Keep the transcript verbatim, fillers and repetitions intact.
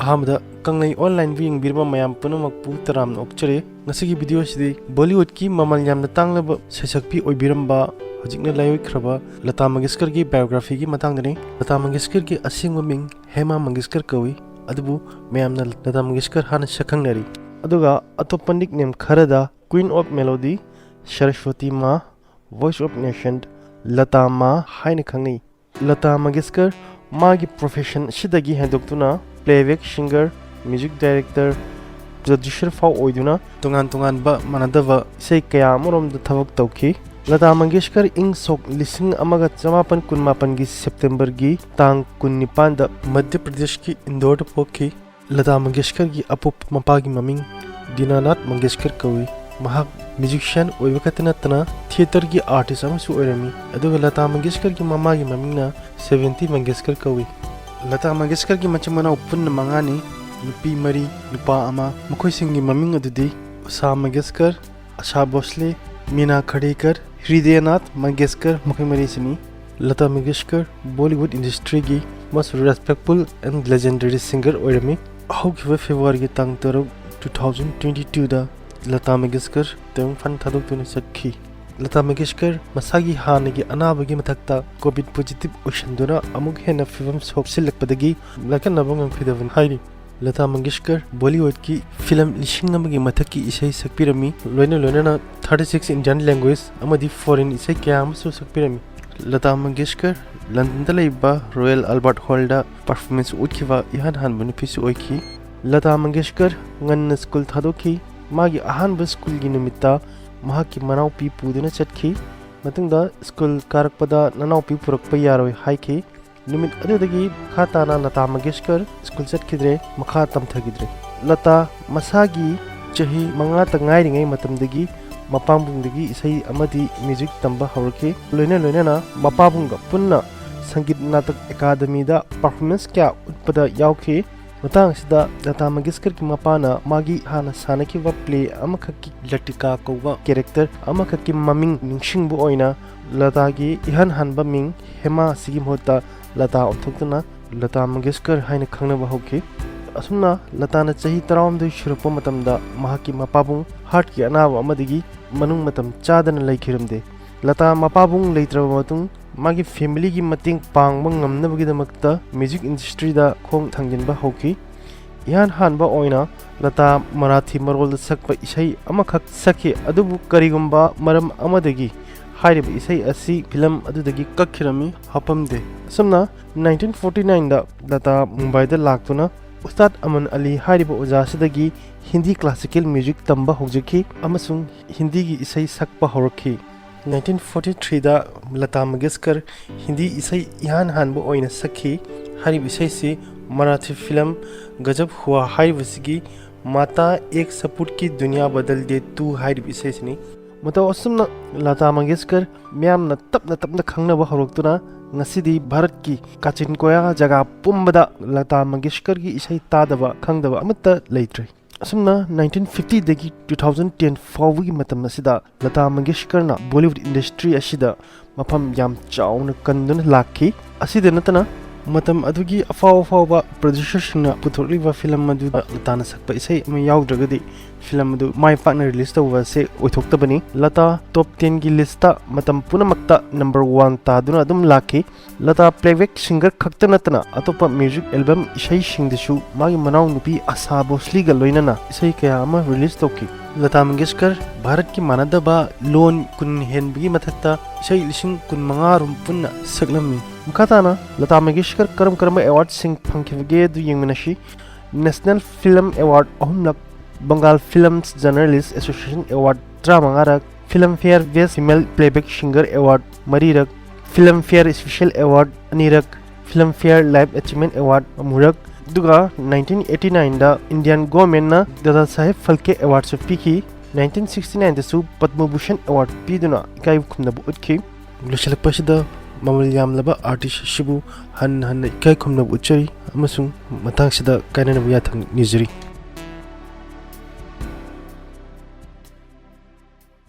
ꯑꯍꯥꯟꯕꯗ ꯀꯪꯂꯩ ꯑꯣꯟꯂꯥꯏꯟꯕꯨ ꯌꯦꯡꯕꯤꯔꯕ ꯃꯌꯥꯝ ꯄꯨꯝꯅꯃꯛꯄꯨ ꯇꯔꯥꯝꯅ ꯑꯣꯛꯆꯔꯤ꯫ ꯉꯁꯤꯒꯤ ꯚꯤꯗꯤꯑꯣ ꯑꯁꯤꯗꯤ ꯕꯣꯂꯤꯋꯨꯗꯀꯤ ꯃꯃꯜ ꯌꯥꯝꯅ ꯇꯥꯡꯂꯕ ꯁꯩꯁꯛꯄꯤ ꯑꯣꯏꯕꯤꯔꯝꯕ, ꯍꯧꯖꯤꯛꯅ ꯂꯥꯏꯑꯣꯏꯈ꯭ꯔꯕ ꯂꯇꯥ ꯃꯪꯒꯦꯁꯀꯔꯒꯤ ꯕꯥꯏꯑꯣꯒ꯭ꯔꯥꯐꯤꯒꯤ ꯃꯇꯥꯡꯗꯅꯤ꯫ ꯂꯇꯥ ꯃꯪꯒꯦꯁꯀꯔꯒꯤ ꯑꯁꯦꯡꯕ ꯃꯤꯡ ꯍꯦꯃꯥ ꯃꯪꯒꯦꯁꯀꯔ ꯀꯧꯏ, ꯑꯗꯨꯕꯨ ꯃꯌꯥꯝꯅ ꯂꯇꯥ ꯃꯪꯒꯦꯁꯀꯔ ꯍꯥꯏꯅ ꯁꯛꯈꯪꯅꯔꯤ꯫ ꯑꯗꯨꯒ ꯑꯇꯣꯞꯄ ꯅꯤꯛꯅꯦꯝ ꯈꯔꯗ Queen of Melody, ꯁꯔꯁ꯭ꯋꯇꯤ ꯃꯥ, Voice of Nation, ꯂꯇꯥ ꯃꯥ ꯍꯥꯏꯅ ꯈꯪꯅꯩ꯫ ꯂꯇꯥ ꯃꯪꯒꯦꯁꯀꯔ ꯃꯥꯒꯤ ꯄ꯭ꯔꯣꯐꯦꯁꯟ ꯑꯁꯤꯗꯒꯤ ꯍꯦꯟꯗꯣꯛꯇꯨꯅ playback singer, music director, producer ꯐꯥꯎ ꯑꯣꯏꯗꯨꯅ ꯇꯣꯉꯥꯟ ꯇꯣꯉꯥꯟꯕ ꯃꯥꯟꯅꯗꯕ ꯏꯁꯩ ꯀꯌꯥ ꯑꯃꯔꯣꯝꯗ ꯊꯕꯛ ꯇꯧꯈꯤ꯫ ꯂꯇꯥ ꯃꯪꯒꯦꯁꯀꯔ ꯏꯪ ꯁꯣꯛ ꯂꯤꯁꯤꯡ ꯑꯃꯒ ꯆꯃꯥꯄꯟ ꯀꯨꯟꯃꯥꯄꯟꯒꯤ ꯁꯦꯞꯇꯦꯝꯕꯔꯒꯤ ꯇꯥꯡ ꯀꯨꯟꯅꯤꯄꯥꯟꯗ ꯃꯙ꯭ꯌ ꯄ꯭ꯔꯗꯦꯁꯀꯤ ꯏꯟꯗꯣꯔꯗ ꯄꯣꯛꯈꯤ꯫ ꯂꯇꯥ ꯃꯪꯒꯦꯁꯀꯔꯒꯤ ꯑꯄꯣꯛꯄ ꯃꯄꯥꯒꯤ ꯃꯃꯤꯡ ꯗꯤꯅꯥꯅꯥꯊ ꯃꯪꯒꯦꯁꯀꯔ ꯀꯧꯏ꯫ ꯃꯍꯥꯛ ꯃ꯭ꯌꯨꯖꯤꯁꯤꯌꯥꯟ ꯑꯣꯏꯕ ꯈꯛꯇ ꯅꯠꯇꯅ ꯊꯤꯌꯦꯇꯔꯒꯤ ꯑꯥꯔꯇꯤꯁ ꯑꯃꯁꯨ ꯑꯣꯏꯔꯝꯃꯤ꯫ ꯑꯗꯨꯒ ꯂꯇꯥ ꯃꯪꯒꯦꯁꯀꯔꯒꯤ ꯃꯃꯥꯒꯤ ꯃꯃꯤꯡꯅ ꯁꯦꯕꯦꯟꯇꯤ ꯃꯪꯒꯦꯁꯀꯔ ꯀꯧꯏ꯫ ꯂꯇꯥ ꯃꯪꯒꯦꯁꯀꯔꯒꯤ ꯃꯆꯤꯟ ꯃꯅꯥꯎ ꯄꯨꯟꯅ ꯃꯉꯥꯅꯤ, ꯅꯨꯄꯤ ꯃꯔꯤ, ꯅꯨꯄꯥ ꯑꯃ꯫ ꯃꯈꯣꯏꯁꯤꯡꯒꯤ ꯃꯃꯤꯡ ꯑꯗꯨꯗꯤ ꯎꯁꯥ ꯃꯪꯒꯦꯁꯀꯔ, ꯑꯁꯥ ꯚꯣꯁꯂꯦ, ꯃꯤꯅꯥ ꯈꯥꯟꯗꯦꯜꯀꯔ, ꯍ꯭ꯔꯤꯗꯌꯅꯥꯊ ꯃꯪꯒꯦꯁꯀꯔ, ꯃꯈꯣꯏ ꯃꯔꯤꯁꯤꯅꯤ꯫ ꯂꯇꯥ ꯃꯪꯒꯦꯁꯀꯔ ꯕꯣꯂꯤꯋꯨꯗ ꯏꯟꯗꯁꯇ꯭ꯔꯤꯒꯤ most respectful and legendary singer ꯑꯣꯏꯔꯝꯃꯤ꯫ ꯍꯧꯈꯤꯕ ꯐꯦꯕ꯭ꯔꯨꯋꯥꯔꯤꯒꯤ ꯇꯥꯡ ꯇꯔꯨꯛ, two thousand twenty twoꯗ Lata Mangeshkar ꯇꯥꯏꯕꯪ ꯐꯝ ꯊꯥꯗꯣꯛꯇꯨꯅ ꯆꯠꯈꯤ꯫ ꯂꯇꯥ ꯃꯪꯒꯦꯁꯀꯔ ꯃꯁꯥꯒꯤ ꯍꯥꯟꯅꯒꯤ ꯑꯅꯥꯕꯒꯤ ꯃꯊꯛꯇ ꯀꯣꯚꯤꯗ ꯄꯣꯖꯤꯇꯤꯚ ꯑꯣꯏꯁꯤꯟꯗꯨꯅ ꯑꯃꯨꯛ ꯍꯦꯟꯅ ꯐꯤꯕꯝ ꯁꯣꯛꯆꯤꯜꯂꯛꯄꯗꯒꯤ ꯂꯥꯏꯀꯠꯅꯕ ꯉꯝꯈꯤꯗꯕꯅꯤ ꯍꯥꯏꯔꯤ꯫ ꯂꯇꯥ ꯃꯪꯒꯦꯁꯀꯔ ꯕꯣꯂꯤꯋꯨꯗꯀꯤ ꯐꯤꯂꯝ ꯂꯤꯁꯤꯡ ꯑꯃꯒꯤ ꯃꯊꯛꯀꯤ ꯏꯁꯩ ꯁꯛꯄꯤꯔꯝꯃꯤ, ꯂꯣꯏꯅ ꯂꯣꯏꯅꯅ thirty six Indian language ꯑꯃꯗꯤ foreign ꯏꯁꯩ ꯀꯌꯥ ꯑꯃꯁꯨ ꯁꯛꯄꯤꯔꯝꯃꯤ꯫ ꯂꯇꯥ ꯃꯪꯒꯦꯁꯀꯔ ꯂꯟꯗꯟꯗ ꯂꯩꯕ ꯔꯣꯌꯦꯜ ꯑꯜꯕꯔꯠ ꯍꯣꯜꯗ ꯄꯔꯐꯣꯔꯃꯦꯟꯁ ꯎꯠꯈꯤꯕ ꯏꯍꯥꯟ ꯍꯥꯟꯕ ꯅꯨꯄꯤꯁꯨ ꯑꯣꯏꯈꯤ꯫ ꯂꯇꯥ ꯃꯪꯒꯦꯁꯀꯔ ꯉꯟꯅ ꯁ꯭ꯀꯨꯜ ꯊꯥꯗꯣꯛꯈꯤ꯫ ꯃꯥꯒꯤ ꯑꯍꯥꯟꯕ ꯁ꯭ꯀꯨꯜꯒꯤ ꯅꯨꯃꯤꯠꯇ ꯃꯍꯥꯛꯀꯤ ꯃꯅꯥꯎꯄꯤ ꯄꯨꯗꯨꯅ ꯆꯠꯈꯤ꯫ ꯃꯇꯨꯡꯗ ꯁ꯭ꯀꯨꯜ ꯀꯥꯔꯛꯄꯗ ꯅꯅꯥꯎꯄꯤ ꯄꯨꯔꯛꯄ ꯌꯥꯔꯣꯏ ꯍꯥꯏꯈꯤ꯫ ꯅꯨꯃꯤꯠ ꯑꯗꯨꯗꯒꯤ ꯃꯈꯥ ꯇꯥꯅ ꯂꯇꯥ ꯃꯪꯒꯦꯁꯀꯔ ꯁ꯭ꯀꯨꯜ ꯆꯠꯈꯤꯗ꯭ꯔꯦ, ꯃꯈꯥ ꯇꯝꯊꯈꯤꯗ꯭ꯔꯦ꯫ ꯂꯇꯥ ꯃꯁꯥꯒꯤ ꯆꯍꯤ ꯃꯉꯥꯇ ꯉꯥꯏꯔꯤꯉꯩ ꯃꯇꯝꯗꯒꯤ ꯃꯄꯥꯕꯨꯡꯗꯒꯤ ꯏꯁꯩ ꯑꯃꯗꯤ ꯃ꯭ꯌꯨꯖꯤꯛ ꯇꯝꯕ ꯍꯧꯔꯛꯈꯤ꯫ ꯂꯣꯏꯅ ꯂꯣꯏꯅꯅ ꯃꯄꯥꯕꯨꯡꯒ ꯄꯨꯟꯅ ꯁꯪꯒꯤꯠ ꯅꯥꯇꯛ ꯑꯦꯀꯥꯗꯃꯤꯗ ꯄꯔꯐꯣꯔꯃꯦꯟꯁ ꯀꯌꯥ ꯎꯠꯄꯗ ꯌꯥꯎꯈꯤ꯫ ꯃꯇꯥꯡ ꯑꯁꯤꯗ ꯂꯇꯥ ꯃꯪꯒꯦꯁꯀꯔꯒꯤ ꯃꯄꯥꯅ ꯃꯥꯒꯤ ꯍꯥꯟꯅ ꯁꯥꯟꯅꯈꯤꯕ ꯄ꯭ꯂꯦ ꯑꯃꯈꯛꯀꯤ ꯂꯇꯤꯀꯥ ꯀꯧꯕ ꯀꯦꯔꯦꯛꯇꯔ ꯑꯃꯈꯛꯀꯤ ꯃꯃꯤꯡ ꯅꯤꯡꯁꯤꯡꯕ ꯑꯣꯏꯅ ꯂꯇꯥꯒꯤ ꯏꯍꯥꯟ ꯍꯥꯟꯕ ꯃꯤꯡ ꯍꯦꯃꯥ ꯑꯁꯤꯒꯤ ꯃꯍꯨꯠꯇ ꯂꯇꯥ ꯑꯣꯟꯊꯣꯛꯇꯨꯅ ꯂꯇꯥ ꯃꯪꯒꯦꯁꯀꯔ ꯍꯥꯏꯅ ꯈꯪꯅꯕ ꯍꯧꯈꯤ꯫ ꯑꯁꯨꯝꯅ ꯂꯇꯥꯅ ꯆꯍꯤ ꯇꯔꯥꯍꯨꯝꯗꯣꯏ ꯁꯨꯔꯛꯄ ꯃꯇꯝꯗ ꯃꯍꯥꯛꯀꯤ ꯃꯄꯥꯕꯨꯡ ꯍꯥꯔꯠꯀꯤ ꯑꯅꯥꯕ ꯑꯃꯗꯒꯤ ꯃꯅꯨꯡ ꯃꯇꯝ ꯆꯥꯗꯅ ꯂꯩꯈꯤꯔꯝꯗꯦ꯫ ꯂꯇꯥ ꯃꯄꯥꯕꯨꯡ ꯂꯩꯇ꯭ꯔꯕ ꯃꯇꯨꯡ ꯃꯥꯒꯤ ꯐꯦꯃꯤꯂꯤꯒꯤ ꯃꯇꯦꯡ ꯄꯥꯡꯕ ꯉꯝꯅꯕꯒꯤꯗꯃꯛꯇ ꯃ꯭ꯌꯨꯖꯤꯛ ꯏꯟꯗꯁꯇ꯭ꯔꯤꯗ ꯈꯣꯡ ꯊꯥꯡꯖꯤꯟꯕ ꯍꯧꯈꯤ꯫ ꯏꯍꯥꯟ ꯍꯥꯟꯕ ꯑꯣꯏꯅ ꯂꯇꯥ ꯃꯔꯥꯊꯤ ꯃꯔꯣꯜꯗ ꯁꯛꯄ ꯏꯁꯩ ꯑꯃꯈꯛ ꯁꯛꯈꯤ, ꯑꯗꯨꯕꯨ ꯀꯔꯤꯒꯨꯝꯕ ꯃꯔꯝ ꯑꯃꯗꯒꯤ ꯍꯥꯏꯔꯤꯕ ꯏꯁꯩ ꯑꯁꯤ ꯐꯤꯂꯝ ꯑꯗꯨꯗꯒꯤ ꯀꯛꯈꯤꯔꯝꯃꯤ, ꯍꯥꯞꯄꯝꯗꯦ꯫ ꯑꯁꯨꯝꯅ ꯅꯥꯏꯟꯇꯤꯟ ꯐꯣꯔꯇꯤ ꯅꯥꯏꯟꯗ ꯂꯇꯥ ꯃꯨꯝꯕꯥꯏꯗ ꯂꯥꯛꯇꯨꯅ ꯎꯁꯇꯥꯗ ꯑꯃꯟ ꯑꯂꯤ ꯍꯥꯏꯔꯤꯕ ꯑꯣꯖꯥꯁꯤꯗꯒꯤ ꯍꯤꯟꯗꯤ ꯀ꯭ꯂꯥꯁꯤꯀꯦꯜ ꯃ꯭ꯌꯨꯖꯤꯛ ꯇꯝꯕ ꯍꯧꯖꯈꯤ ꯑꯃꯁꯨꯡ ꯍꯤꯟꯗꯤꯒꯤ ꯏꯁꯩ ꯁꯛꯄ ꯍꯧꯔꯛꯈꯤ꯫ ꯅꯥꯏꯟꯇꯤꯟ ꯐꯣꯔꯇꯤ ꯊ꯭ꯔꯤꯗ ꯂꯇꯥ ꯃꯪꯒꯦꯁꯀꯔ ꯍꯤꯟꯗꯤ ꯏꯁꯩ ꯏꯍꯥꯟ ꯍꯥꯟꯕ ꯑꯣꯏꯅ ꯁꯛꯈꯤ꯫ ꯍꯥꯏꯔꯤꯕ ꯏꯁꯩꯁꯤ ꯃꯔꯥꯊꯤ ꯐꯤꯂꯝ ꯒꯖꯕ ꯍꯨꯋꯥ ꯍꯥꯏꯔꯤꯕꯁꯤꯒꯤ ꯃꯥꯇꯥ ꯑꯦꯛ ꯁꯄꯨꯠꯀꯤ ꯗꯨꯅꯤꯌꯥ ꯕꯗꯜ ꯗꯦ ꯇꯨ ꯍꯥꯏꯔꯤꯕ ꯏꯁꯩꯁꯤꯅꯤ꯫ ꯃꯇꯧ ꯑꯁꯨꯝꯅ ꯂꯇꯥ ꯃꯪꯒꯦꯁꯀꯔ ꯃꯤꯌꯥꯝꯅ ꯇꯞꯅ ꯇꯞꯅ ꯈꯪꯅꯕ ꯍꯧꯔꯛꯇꯨꯅ ꯉꯁꯤꯗꯤ ꯚꯥꯔꯠꯀꯤ ꯀꯥꯆꯤꯟ ꯀꯣꯌꯥ ꯖꯒꯥ ꯄꯨꯝꯕꯗ ꯂꯇꯥ ꯃꯪꯒꯦꯁꯀꯔꯒꯤ ꯏꯁꯩ ꯇꯥꯗꯕ ꯈꯪꯗꯕ ꯑꯃꯠꯇ ꯂꯩꯇ꯭ꯔꯦ꯫ ꯑꯁꯨꯝꯅ ꯅꯥꯏꯟꯇꯤꯟ ꯐꯤꯐꯇꯤꯗꯒꯤ ꯇꯨ ꯊꯥꯎꯖꯟ ꯇꯦꯟ ꯐꯥꯎꯕꯒꯤ ꯃꯇꯝ ꯑꯁꯤꯗ ꯂꯇꯥ ꯃꯪꯒꯦꯁꯀꯔꯅ ꯕꯣꯂꯤꯋꯨꯗ ꯏꯟꯗꯁꯇ꯭ꯔꯤ ꯑꯁꯤꯗ ꯃꯐꯝ ꯌꯥꯝ ꯆꯥꯎꯅ ꯀꯟꯗꯨꯅ ꯂꯥꯛꯈꯤ꯫ ꯑꯁꯤꯗ ꯅꯠꯇꯅ ꯃꯇꯝ ꯑꯗꯨꯒꯤ ꯑꯐꯥꯎ ꯑꯐꯥꯎꯕ ꯄ꯭ꯔꯣꯗ꯭ꯌꯨꯁꯔꯁꯤꯡꯅ ꯄꯨꯊꯣꯛꯂꯤꯕ ꯐꯤꯂꯝ ꯑꯗꯨꯗ ꯂꯇꯥꯅ ꯁꯛꯄ ꯏꯁꯩ ꯑꯃ ꯌꯥꯎꯗ꯭ꯔꯒꯗꯤ ꯐꯤꯂꯝ ꯑꯗꯨ ꯃꯥꯏ ꯄꯥꯛꯅ ꯔꯤꯂꯤꯁ ꯇꯧꯕ ꯑꯁꯦ ꯑꯣꯏꯊꯣꯛꯇꯕꯅꯤ꯫ ꯂꯇꯥ ꯇꯣꯞ ꯇꯦꯟꯒꯤ ꯂꯤꯁꯇ ꯃꯇꯝ ꯄꯨꯝꯅꯃꯛꯇ ꯅꯝꯕꯔ ꯋꯥꯟ ꯇꯥꯗꯨꯅ ꯑꯗꯨꯝ ꯂꯥꯛꯈꯤ꯫ ꯂꯇꯥ ꯄ꯭ꯂꯦꯕꯦꯛ ꯁꯤꯡꯒꯔ ꯈꯛꯇ ꯅꯠꯇꯅ ꯑꯇꯣꯞꯄ ꯃ꯭ꯌꯨꯖꯤꯛ ꯑꯦꯜꯕꯝ ꯏꯁꯩꯁꯤꯡꯗꯁꯨ ꯃꯥꯒꯤ ꯃꯅꯥꯎꯅꯨꯄꯤ ꯑꯁꯥ ꯚꯣꯁꯂꯤꯒ ꯂꯣꯏꯅꯅ ꯏꯁꯩ ꯀꯌꯥ ꯑꯃ ꯔꯤꯂꯤꯁ ꯇꯧꯈꯤ꯫ ꯂꯇꯥ ꯃꯪꯒꯦꯁꯀꯔ ꯚꯥꯔꯠꯀꯤ ꯃꯥꯟꯅꯗꯕ ꯂꯣꯟ ꯀꯨꯟ ꯍꯦꯟꯕꯒꯤ ꯃꯊꯛꯇ ꯏꯁꯩ ꯂꯤꯁꯤꯡ ꯀꯨꯟ ꯃꯉꯥ ꯔꯣꯝ ꯄꯨꯟꯅ ꯁꯛꯂꯝꯃꯤ꯫ ꯃꯈꯥ ꯇꯥꯅ ꯂꯇꯥ ꯃꯪꯒꯦꯁꯀꯔ ꯀꯔꯝ ꯀꯔꯝꯕ ꯑꯦꯋꯥꯔꯗꯁꯤꯡ ꯐꯪꯈꯤꯕꯒꯦ ꯑꯗꯨ ꯌꯦꯡꯃꯤꯟꯅꯁꯤ꯫ ꯅꯦꯁꯅꯦꯜ ꯐꯤꯂꯝ ꯑꯦꯋꯥꯔꯗ ꯑꯍꯨꯝꯂꯛ, ꯕꯪꯒꯥꯜ films journalist association award ꯇꯔꯥꯃꯉꯥꯔꯛ, film ꯐꯦꯌꯔ ꯕꯦꯁ ꯐꯤꯃꯦꯜ ꯄ꯭ꯂꯦꯕꯦꯛ ꯁꯤꯡꯒꯔ ꯑꯦꯋꯥꯔꯗ ꯃꯔꯤꯔꯛ, ꯐꯤꯂꯝ ꯐꯦꯌꯔ ꯏꯁꯄꯤꯁꯦꯜ ꯑꯦꯋꯥꯔꯗ ꯑꯅꯤꯔꯛ, ꯐꯤꯂꯝ ꯐꯦꯌꯔ ꯂꯥꯏꯐ ꯑꯦꯆꯤꯞꯃꯦꯟ ꯑꯦꯋꯥꯔꯗ ꯑꯃꯨꯔꯛ, ꯑꯗꯨꯒ ꯅꯥꯏꯟꯇꯤꯟ ꯑꯩꯠꯇꯤ ꯅꯥꯏꯟꯗ ꯏꯟꯗꯤꯌꯥꯟ ꯒꯣꯔꯃꯦꯟꯅ ꯗꯥꯗꯥ ꯁꯥꯍꯦꯕ ꯐꯜꯀꯦ ꯑꯦꯋꯥꯔꯗꯁꯨ ꯄꯤꯈꯤ꯫ Nineteen sixty ꯅꯥꯏꯟꯗꯁꯨ Padma Bhushan award ꯄꯤꯗꯨꯅ ꯏꯀꯥꯏ ꯈꯨꯝꯅꯕ ꯎꯠꯈꯤ꯫ ꯂꯣꯏꯁꯤꯜꯂꯛꯄꯁꯤꯗ ꯃꯃꯜ ꯌꯥꯝꯂꯕ ꯑꯥꯔꯇꯤꯁ ꯑꯁꯤꯕꯨ ꯍꯟꯅ ꯍꯟꯅ ꯏꯀꯥꯏ ꯈꯨꯝꯅꯕ ꯎꯠꯆꯔꯤ ꯑꯃꯁꯨꯡ ꯃꯇꯥꯡꯁꯤꯗ ꯀꯥꯏꯅꯅꯕ ꯌꯥꯊꯪ ꯅꯤꯖꯔꯤ꯫